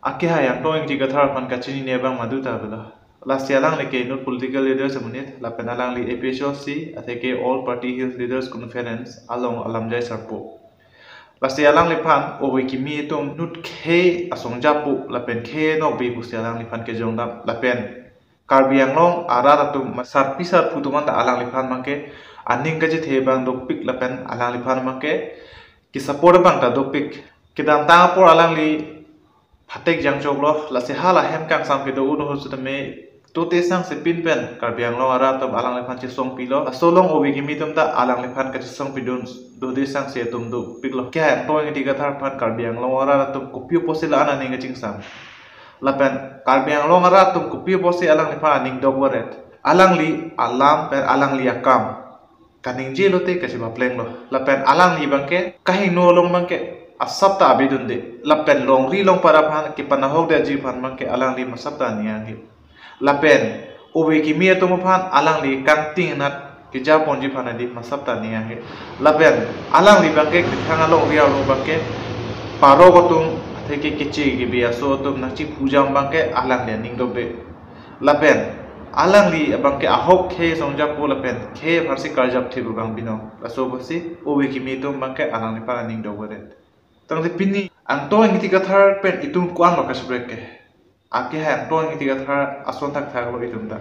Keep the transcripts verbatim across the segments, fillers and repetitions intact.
Akehai Angtong Ingti Kathar aphan kachinine abang madu ta avelo. Lasi alangli ke inut political leaders amonit, lapen alangli A P H L C, atheke All Party Hills Leaders Conference along alamjai sarpo. Lasi alangliphan ove kimi atum inut khei asong japo, lapen khei nokbe pusi alangliphan kejongdam, lapen Karbi Anglong arat atum sarpi sarpo atum anta alangliphan abangke aning kachethe abang dopik, lapen alangliphan abangke kisupport abang ta dopik. Kedamtang apor alangli phatek jangchoklo, lasi hala hem kangsam kedo un ho sitame tote sangse pin pen Karbi Anglong arat atum alangliphan chesongpilo. Laso along ove kimi atum ta alangliphan kachesongpidun dode sangse atum dopiklo. Akehai Angtong Ingti Kathar aphan Karbi Anglong arat atum kopi apotsi la-an aning kachingsam, lapen Karbi Anglong arat atum kopi apotsi alangliphan aning dok varet. Alangli alam pen alangli akam kaningje lote kachipaplenglo. Lapen alangli abangke kahingno along abangke asap ta abidunde. Lapen longri longpar aphan kepanahokdetji aphan abangke alangli masap ta aning hanghe. Lapen ove kimi atum aphan alangli kangtingnat kejaponji aphan hedi masap ta aning hanghe. Lapen alangli abangke kethang alongri arlo abangke parok atum, atheke keche kebi aso atum nangchipujam abangke alangli aning dopde. Lapen alangli abangke ahok khei asong japo, lapen khei aphansi karjap thip abang binong. Laso apotsi ove kimi atum abangke alangliphan aning dok varet. Tangte pini Angtong Ingti Kathar pen itum ko-anlo kacheprek ke? Akehai Angtong Ingti Kathar ason thakthaklo itum ta.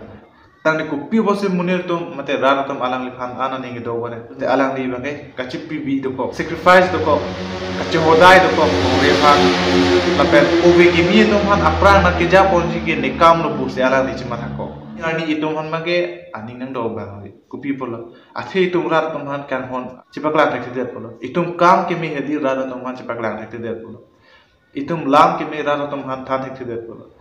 Tangte kopi apotsi monit atum mate rat atum alangliphan an aning dok varet? Te alangli abangke kachepibi dokok, sacrifice dokok, kachehodai dokok ove aphan. Lapen ove kimi atum aphan aphrang nat kejaponji ke ne kamlo pusi alangli chemathakok. Arni itum aphan abangke aning nangdok abang ave. Kopi apotlo? Athe itum rat atum aphan kanghon chepaklang thekthedet apotlo. Itum kam keme hedi rat atum aphan chepaklang thekthedet apotlo. Itum lam keme rat atum aphan than thekthedet apotlo.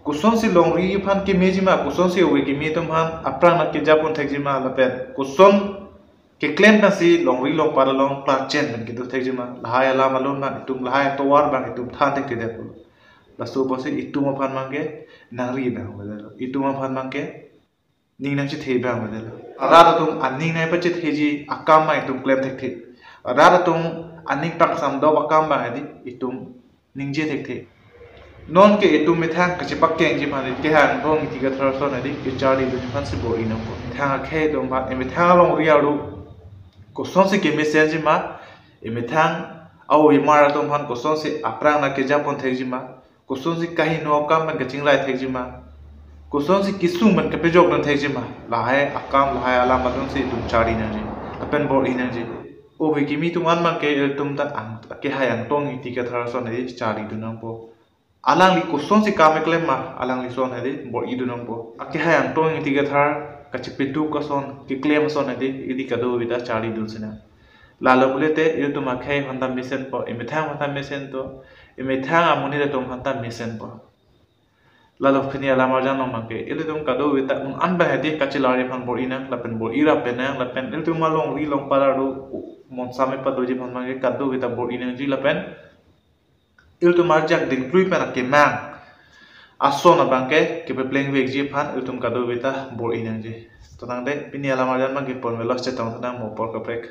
Kosonsi longri aphan kemejima, kosonsi ove kimi atum aphan aphrang nat kejapon thekjima, lapen koson keklem pensi longri longpar along klarchen pen kedo thekjima, lahai alam alun abang itum, lahai atovar abang itum than thekthedet apotlo. Laso apotsi itum aphan abangke nangri abang avedetlo. Itum aphan abangke ning nangchethe abang avedetlo. Rat atum aning nangpachetheji akam abang itum klem thekthe. Rat atum aning pangsam dok akam abang hedi itum ningje thekthe. Nonke itum methang kachepakengji aphan akehai Angtong Ingti Kathar ason hedi kecharlidunji aphansi bor-i nangpo. Methang akhei atum aphan, emethang alongri arlo kosonsi kemesenjima, emethang a-ove amar atum aphan kosonsi aphrang nat kejapon thekjima, kosonsi kahingno akam pen kachingrai thekjima, kosonsi kesung pen kepajokdun thekjima, lahai akam, lahai alam alunsi itum charli nangji, lapen bor-i nangji. Ove kimi atum an abangke ilitum ta ang, akehai Angtong Ingti Kathar ason hedi charlidun nangpo. Alangli kosonsi kam keklem ma, alangli ason hedi bor-idun nangpo. Akehai Angtong Ingti Kathar kachepaduk ason, keklem ason hedi ili kadokave ta charlidun sinang. Lalo pulote ilitum akhei aphan ta mesenpo, emethang aphan ta mesento, emethang amonit atum aphan ta mesenpo. Lalo pini alam arjan along abangke ilitum kadokave ta un an abang hedi kachelarji aphan bor-i nang, lapen bor-i rap penang, lapen ilitum alongri longpar arlo monsam epadoji aphan abangke kadokave ta bor-i nangji, lapen ilitum arjak dingklui pen akemang ason abangke kepapleng vekji aphan ilitum kadokave ta bor-i nangji. To tangte pini alam arjan abangke ponvelo, chetong thanang mo apor kaprek.